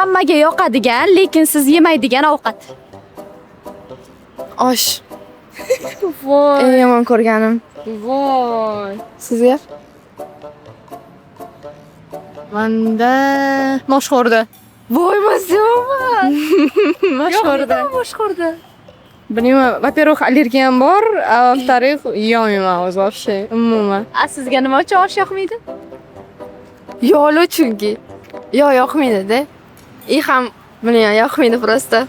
Hammaga yoqadigan, lekin siz yemaydigan ovqat. Osh. Voy. Eng yomon ko'rganim. Voy. Sizga? Manda moshxo'rda. Voy, man sevaman. Mashhurda. Moshxo'rda. Bilmayman, во-первых, allergiyam bor, а во-вторых, yeyolmayman o'zi вообще, umuman. A sizga nima uchun osh yoqmaydi? Yog'li chunki. Yog' yoqmaydi-da. И ham bilmayman, yoqmaydi просто.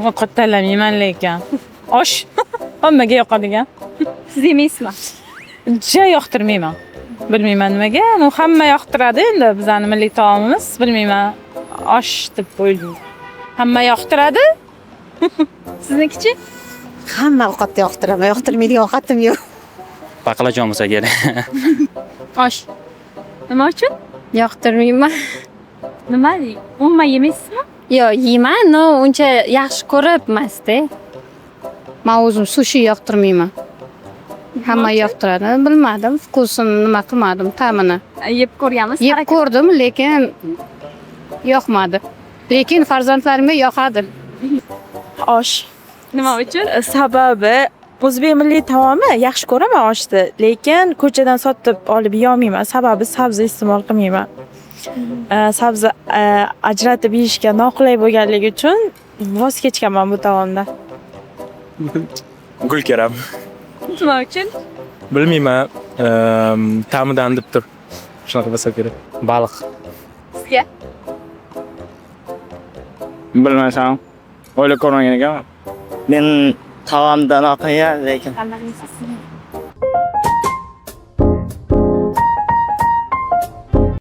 Ovqat tanlamayman lekin. Osh hammaga yoqadigan. Siz yemaysizmi? Ja yoqtirmayman. Bilmayman nimaga. Ну, hamma yoqtiradi endi, bizani milliy taomimiz. Bilmayman. Osh deb o'ylayman. Hamma yoqtiradi. Siznikichi? Hamma ovqatni yoqtiraman, yoqtirmaydigan ovqatim yo'q. Baqlajon bo'lsa kerak. Osh. Nima uchun? Yoqtirmayman. Nima? Umuman yemaysizmi? Yo'q, yeyman, но uncha yaxshi ko'rib emasda. Man o'zim sushi yoqtirmayman. Hamma yoqtiradi. Bilmadim, вкус ini nima qilmadim, ta'mini. Yeb ko'rganmisiz? Yeb ko'rdim, lekin yoqmadi. Lekin farzandlarimga yoqadi. Osh. Nima uchun? Sababi, o'zbek milliy taomi, yaxshi ko'raman oshni, lekin ko'chadan sotib olib yeyolmayman. Sababi, sabzi iste'mol qilmayman. Sabzi ajratib yeyishga noqulay bo'lganligi uchun voz kechganman bu taomdan. Gulkaram. Nima uchun? Bilmayman, ta'midan deb tur. Shunaqa bo'lsa kerak. Baliq. Sizga? Bilmasam, o'ylab ko'rmagan ekanman. Men taomdan oqayan, lekin Tanlamaysiz.